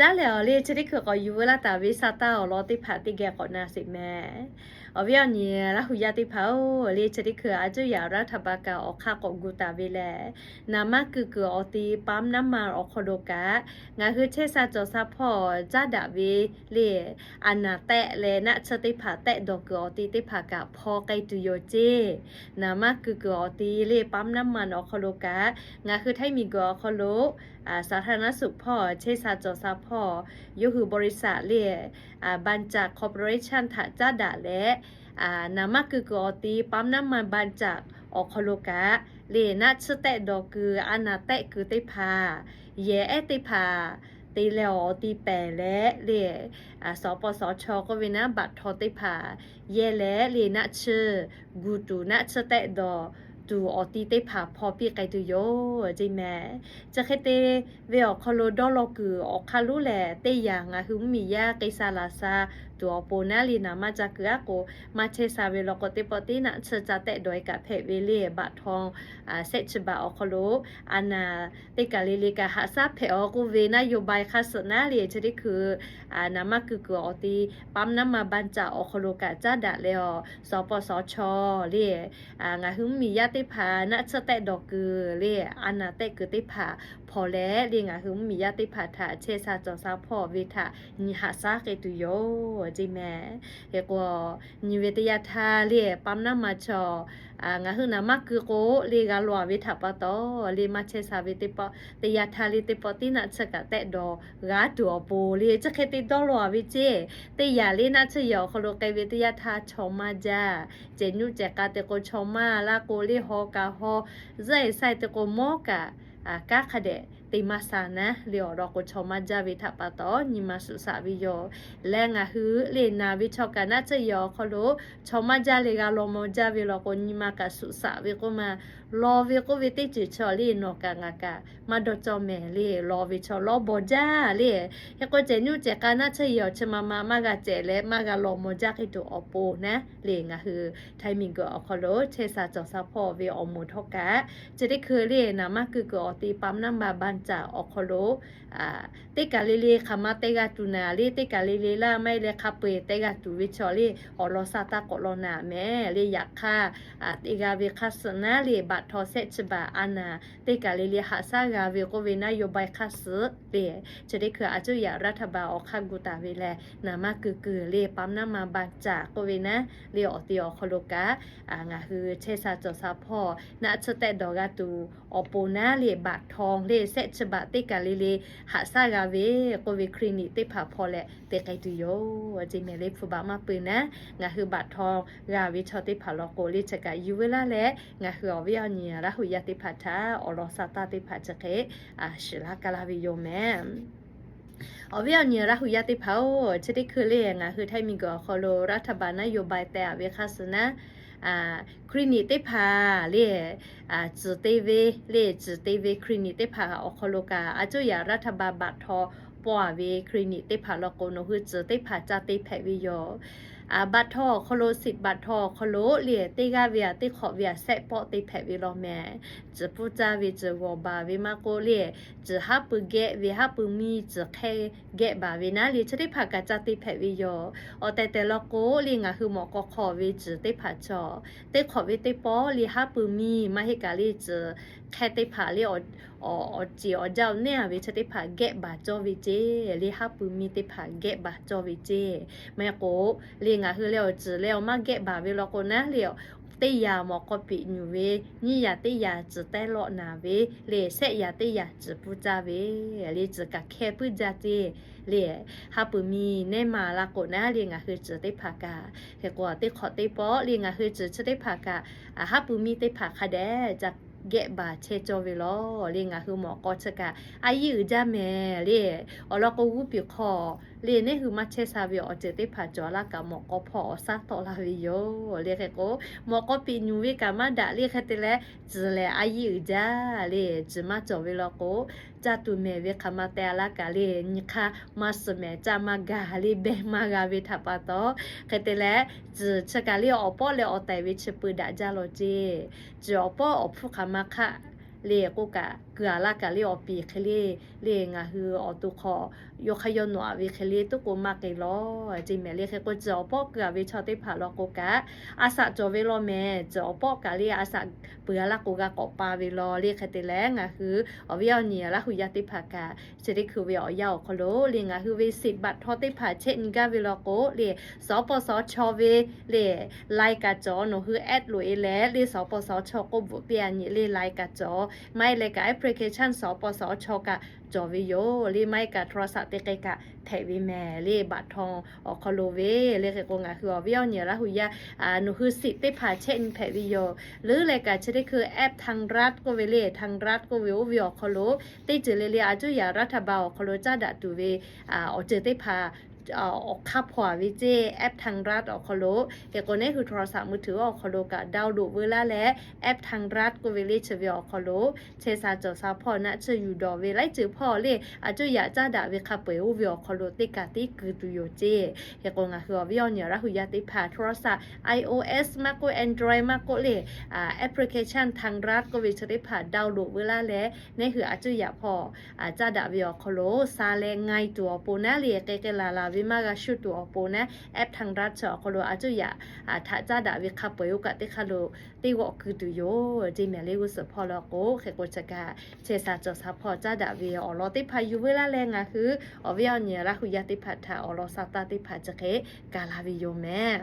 Caˉ lehˬ awˬ le chi teˇ hkui k'awꞈ yuˬ veu laˇ taˍ ve sa taˇ awˬ lawn teˇ hpaˍ teˇ geh k'awꞈ na sheˍ mehˍ. Awˬ viˉ awˬ nyi Laˇ hu yaˇ teˇ hpaˍ-oˬ, le chi teˇ hkui a cuˇ yaꞈ Raˇ htaꞈ ba kaꞈ awˬ hk'aˇ k'awꞈ gu taˍ ve lehˬ, naˍ maˇ kuiˬ kuiˬ awˬ ti ปั๊มน้ำมัน awˬ hk'aw lo kaꞈ, ngaˬ hui chehˇ sha cawˬ sha hpawˇ caˉ daꞈ ve le, a naˍ tehˆ leh naˆ tsuhˇ teˇ hpaˍ tehˆ dawˬ kuiˬ awˬ ti teˇ hpaˍ kaꞈ hpaw k'ai tuˬ yoˬ ceˇ. Naˍ maˇ kuiˬ kuiˬ awˬ ti le ปั๊มน้ำมัน awˬ hk'aw lo kaꞈ, ngaˬ hui htaiˇ miˬ guiˬ awˬ hk'aw lo สาธารณสุข hpawˇ chehˇ sha cawˬ sha hpawˇ yawˇ hui บริษัท le, บางจาก Corporation htaꞈ caˉ daꞈ leh, naˍ maˇ kuiˬ kuiˬ awˬ ti ปั๊มน้ำมัน บางจาก awˬ hk'aw lo kaꞈ le naˆ tsuhˇ tehˆ dawˬ kuiˬ a naˍ tehˆ kuiˬ teˇ hpaˍ, yehˬ ehˉ teˇ hpaˍ te leh awˬ ti pehˬ leh le, สปสช k'oˆ ve naˉ บัตรทอง teˇ hpaˍ yehˬ leh le naˆ tsuhˇ gu tuˬ naˆ tsuhˇ tehˆ dawˬ tuˬ awˬ ti teˇ hpaˍ hpaw piˇ k'ai tuˬ yoˬ ceˇ mehˍ. Chi hk'e te ve awˬ hk'aw lo dawˇ law kuiˬ awˬ hk'aˇ lonˉ lehˬ, teˇ yanˇ ngaˬ hui mvuhˇmiˬ yaˇ k'ai sha laˬ sha tuˬ awˬ pon naˉ le naˍ maˇ ca kuiˬ aˉ k'o, maˇ chehˇ sha ve law k'o teˇ pawˆ tiˉ naˆ tsuhˇ ca tehˆ dawˬ e kaꞈ hpehꞈ ve le บัตรทอง สปสช awˬ hk'aw lo a naˍ teˇ kaˬ le le kaꞈ haꞈ shaˉ hpehꞈ-aw k'oˆ ve นโยบาย hk'a suhˍ naˉ le chi teˇ hkui naˍ maˇ kuiˬ kuiˬ awˬ ti ปั๊มน้ำมัน บางจาก awˬ hk'aw lo kaꞈ caˉ daꞈ leh awˬ สปสช le, ngaˬ hui mvuhˇmiˬ yaˇ teˇ hpaˍ naˆ tsuhˇ tehˆ dawˬ kuiˬ le, a naˍ tehˆ kuiˬ teˇ hpaˍ hpaw leh le ngaˬ hui mvuhˇmiˬ yaˇ teˇ hpaˍ htaꞈ chehˇ sha cawˬ sha hpawˇ ve htaꞈ nyi haꞈ shaˉ k'ai tuˬ yoˬ ceˇ mehˍ. Hk'e k'o, nyi ve teˇ yanˇ htaˇ le ปั๊มน้ำมัน chaw ngaˬ hui naˍ maˇ kuiˬ k'o le g'a law ve htaꞈ pa taw le maˇ chehˇ sha ve teˇ pawˆ teˇ yanˇ htaˇ le teˇ pawˆ tiˉ naˆ tsuhˇ kaꞈ tehˆ dawˬ g'a tuˬ awˬ pon le chi hk'e te dawˇ law ve ceˇ. Teˇ yanˇ le naˆ tsuhˇ yehˬ awˬ hk'aw lo k'ai ve teˇ yanˇ htaˇ chaw maˇ jaˇ. Cehˬ nuˇ cehˬ k'a te k'o chaw maˇ laˇ k'o le haw kaꞈ haw, zuhˆ e saiˇ te k'o mawˉ kaꞈ, kanˉ hk'a dehꞈ te maˇ sha naˉ le awˬ lawn k'o chaw maˇ jaˇ ve htaꞈ pa taw nyi ma suꞈ shaꞈ ve yoˬ. Leh ngaˬ hui le naˍ ve chaw kaꞈ naˆ tsuhˇ yehˬ awˬ hk'aw lo chaw maˇ jaˇ le g'a law maw jaˇ ve law k'o nyi ma kaꞈ suꞈ shaꞈ ve k'oˆ ma, law ve k'oˆ ve teˇ ceuˬ chaw le nawˬ kaꞈ ngaˬ kaꞈ maˇ dawˇ cawˇ mehˍ le law ve chaw lawˉ bawˬ jaˇ le. Hk'e k'o cehˬ nuˇ cehˬ k'a naˆ tsuhˇ yehˬ awˬ chi ma ma maˇ g'a cehˬ leh maˇ g'a law maw jaˇ hk'e tuˬ awˬ pon naˉ le ngaˬ hui htaiˇ miˬ guiˬ awˬ hk'aw lo chehˇ sha cawˬ sha hpawˇ ve awˬ moˍ htawˇ kaꞈ, chi teˇ hkui le naˍ maˇ kuiˬ kuiˬ awˬ ti ปั๊มน้ำมัน บางจาก awˬ hk'aw lo teˇ kaˬ le le hk'aˬ ma te g'a tuˬ naˍ le teˇ kaˬ le le laˇ maˇ heˆ leh hk'a peu-eˬ te g'a tuˬ ve chaw le awˬ lawn sa taˇ k'awꞈ law naˍ mehˍ le. Yaꞈ hk'aˇ, te g'a ve hk'a suhˍ naˉ le บัตรทอง sehˆ chi baꞈ a naˍ teˇ kaˬ le le haꞈ shaˉ g'a ve k'oˆ ve นโยบาย hk'a suhˍ le, chi teˇ hkui a cuˇ yaꞈ รัฐบาล awˬ hk'aˇ gu taˍ ve leh naˍ maˇ kuiˬ kuiˬ le ปั๊มน้ำมัน บางจาก k'oˆ ve naˉ le awˬ ti awˬ hk'aw lo kaꞈ, ngaˬ hui chehˇ sha cawˬ sha hpawˇ naˆ tsuhˇ tehˆ dawˬ g'a tuˬ awˬ pon naˉ le บัตรทอง le sehˆ chi baꞈ teˇ kaˬ le le haꞈ shaˉ g'a ve k'oˆ ve คลินิก teˇ hpaˍ hpaw leh te k'ai tuˬ yoˬ ceˇ mehˍ le. Hpu baꞈ maˇ peuˬ naˉ ngaˬ hui บัตรทอง g'a ve chaw teˇ hpaˍ law k'o le chi kaꞈ yuˬ veu laˇ leh ngaˬ hui awˬ viˉ awˬ nyi Laˇ hu yaˇ teˇ hpaˍ htaꞈ awˬ lawn sa taˇ teˇ hpaˍ chi hk'e shiˍ laˇ ka laˇ ve yoˬ mehˍ. Awˬ viˉ awˬ nyi Laˇ hu yaˇ teˇ hpaˍ-oˬ, chi teˇ hkui le ngaˬ hui htaiˇ miˬ guiˬ awˬ hk'aw lo รัฐบาล นโยบาย tehꞈ ve hk'a suhˍ naˉ, คลินิก teˇ hpaˍ le, tcuhˬ te ve le, tcuhˬ te ve คลินิก teˇ hpaˍ awˬ hk'aw lo kaꞈ a cuˇ yaꞈ รัฐบาล บัตรทอง pawˆ-a ve คลินิก teˇ hpaˍ law k'o nawˬ hui tcuhˬ teˇ hpaˍ ca te hpehꞈ ve yoˬ. บัตรทอง awˬ hk'aw lo สิทธิ์บัตรทอง awˬ hk'aw lo le teˇ g'aˇ ve aꞈ teˇ hk'awꞈ ve aꞈ sehˆ pawˆ te hpehꞈ ve law mehˍ. Tcuhˬ pfuhˇ caˇ ve, tcuhˬ g'awˬ baˬ ve maˇ k'oˆ le, tcuhˬ haˉ pui gehˆ ve, haˉ pui miˇ tcuhˬ hk'ehˇ gehˆ baˬ ve naˉ le chi teˇ hpaˍ kaꞈ ca te hpehꞈ ve yoˬ. Awˬ tehˬ tehˬ law k'o le ngaˬ hui mawꞈ k'aw hk'aw ve tcuhˬ teˇ hpaˍ cawˬ, teˇ hk'awꞈ ve teˇ pawˆ le haˉ pui miˇ maˇ heˆ kaꞈ le tcuhˬ hk'ehˇ teˇ hpaˍ le awˬ ceˬ awˬ jaˇ awˬ neˇ-a ve chi teˇ hpaˍ gehˆ baˬ cawˇ ve ceˇ, le haˉ pui miˇ teˇ hpaˍ gehˆ baˬ cawˇ ve ceˇ. Maˇ heˆ k'o le ngaˬ hui leh awˬ tcuhˬ leh awˬ maˇ gehˆ baˬ ve law k'o naˉ le teˇ yanˇ mawꞈ k'aw piꞈ nyuˬ ve, nyiˇ yanˇ teˇ yanˇ tcuhˬ tehˉ lawˆ naˍ ve le, sehˆ yanˇ teˇ yanˇ tcuhˬ pfuhˇ caˇ ve le, tcuhˬ kaꞈ hkeh puiˉ jaˇ ceˇ le. Haˉ pui miˇ nehˉ ma laˇ k'o naˉ le ngaˬ hui tcuhˬ teˇ hpaˍ kaꞈ hk'e k'o teˇ hk'awꞈ teˇ pawˆ le ngaˬ hui tcuhˬ chi teˇ hpaˍ kaꞈ haˉ pui miˇ teˇ hpaˍ hk'a dehꞈ ca gehˆ baˬ chehˇ cawˇ ve law le ngaˬ hui mawꞈ k'aw chi kaꞈ a yiˇ uiˍ jaˇ mehˍ le. Awˬ lawn k'o g'uˇ piˍ hk'aw le neˉ hui maˇ chehˇ sha ve awˬ ceuˬ teˇ hpaˍ cawˬ laˇ kaꞈ mawꞈ k'aw hpawˇ awˬ shaˉ tawˆ laˇ ve yoˬ le. Hk'e k'o mawꞈ k'aw piꞈ nyuˬ ve kaꞈ maˇ daꞈ le hk'e te leh tcuhˬ lehˬ a yiˇ uiˍ jaˇ le. Tcuhˬ maˇ cawˬ ve law k'o caˇ tuˬ mehˍ ve hk'aˬ ma te-a laˇ kaꞈ le nyi hk'aˇ maˇ suhˍ mehˍ caˇ maˇ gaˬ le behˇ maˇ g'a ve htaꞈ pa taw, hk'e te leh tcuhˬ chi kaꞈ le awˬ pawˆ leh awˬ tehˬ ve chi pui daꞈ jaˇ law ceˇ. Tcuhˬ awˬ pawˆ awˬ hpfuhˇ hk'aˬ ma hk'aˆ le k'oˆ kaꞈ, kuiˬ aˍ laˇ kaꞈ le awˬ piˍ hk'e le, le ngaˬ hui awˬ to hk'aw yawˇ hk'aˇ yawˇ nawˬ aꞈ ve hk'e le tuˉ k'o maˇ k'ai lawˬ ce mehˍ le. Hk'e k'o, tcuh awˬ pawˆ kuiˬ aˍ ve chaw teˇ hpaˍ law k'o kaꞈ, a shaꞈ cawˬ ve law mehˍ. Tcuh awˬ pawˆ kaꞈ le a shaꞈ peuˬ a laˇ k'o g'a k'awꞈ pa ve law le. Hk'e te leh ngaˬ hui awˬ viˉ awˬ nyi Laˇ hu yaˇ teˇ hpaˍ kaꞈ chi teˇ hkui ve awˬ yanˇ awˬ hk'aw lo le ngaˬ hui ve สิทธิ์บัตรทอง teˇ hpaˍ chehˇ nyi gaˇ ve law k'o le, สปสช ve le รายการ cawˬ nawˬ hui app loꞈ e leh le สปสช k'oˆ bvuhꞈ teˇ a nyi le รายการ cawˬ maˇ heˆ leh kaꞈ application สปสช kaꞈ cawˬ ve yoˬ le. Maˇ heˆ kaꞈ โทรศัพท์ teˇ hk'e kaꞈ hpehꞈ ve mehˍ le บัตรทอง awˬ hk'aw lo ve le. Hk'e k'o ngaˬ hui awˬ viˉ awˬ nyi Laˇ hu yaˇ nawˬ hui สิทธิ์ teˇ hpaˍ chehˇ nyi hpehꞈ ve yoˬ. Leuˉ leh kaꞈ chi teˇ hkui app ไทยรัฐ k'oˆ ve le ไทยรัฐ k'oˆ ve oˇ ve awˬ hk'aw lo teˇ ceuˬ le le a cuˇ yaꞈ รัฐบาล awˬ hk'aw lo caˇ daꞈ tuˬ ve awˬ ceuˬ teˇ hpaˍ awˬ hk'aˇ hpaw a ve ceˇ app ไทยรัฐ awˬ hk'aw lo. Hk'e k'o neˉ hui โทรศัพท์มือถือ awˬ hk'aw lo kaꞈ download veu laˇ leh app ไทยรัฐ k'oˆ ve le chi ve awˬ hk'aw lo chehˇ sha cawˬ sha hpawˇ naˆ tsuhˇ yuˬ dawˬ ve laiˉ ceuˬ hpawˇ le a cuˇ yaꞈ caˇ daꞈ ve hk'a peu-eˬ oˇ ve awˬ hk'aw lo teˇ kaꞈ tiˉ keu tuˬ yoˬ ceˇ. Hk'e k'o ngaˬ hui awˬ viˉ awˬ nyi Laˇ hu yaˇ teˇ hpaˍ โทรศัพท์ iOS maˇ k'oˆ Android maˇ k'oˆ le application ไทยรัฐ k'oˆ ve chi teˇ hpaˍ download veu laˇ leh neˉ hui a cuˇ yaꞈ hpawˇ caˇ daꞈ ve awˬ hk'aw lo sha leh ngai tuˬ awˬ pon naˉ le k'ai k'ai laˬ laˬ ve maˇ g'a shuˇ tuˬ awˬ pon naˉ app ไทยรัฐ chi awˬ hk'aw lo a cuˇ yaꞈ htaꞈ caˇ daꞈ ve hk'a peu-eˬ oˇ kaꞈ teˇ hk'aˇ lo teˇ g'awˆ keu tuˬ yoˬ ceˇ mehˍ le g'uˇ suhˍ hpawˇ law k'o. Hk'e k'o chi kaꞈ chehˇ sha cawˬ sha hpawˇ caˇ daꞈ ve awˬ lawn teˇ hpaˍ yuˬ veu laˇ leh ngaˬ hui awˬ viˉ awˬ nyi Laˇ hu yaˇ teˇ hpaˍ htaꞈ awˬ lawn sha taˇ teˇ hpaˍ chi hk'e gaˬ la ve yoˬ mehˍ.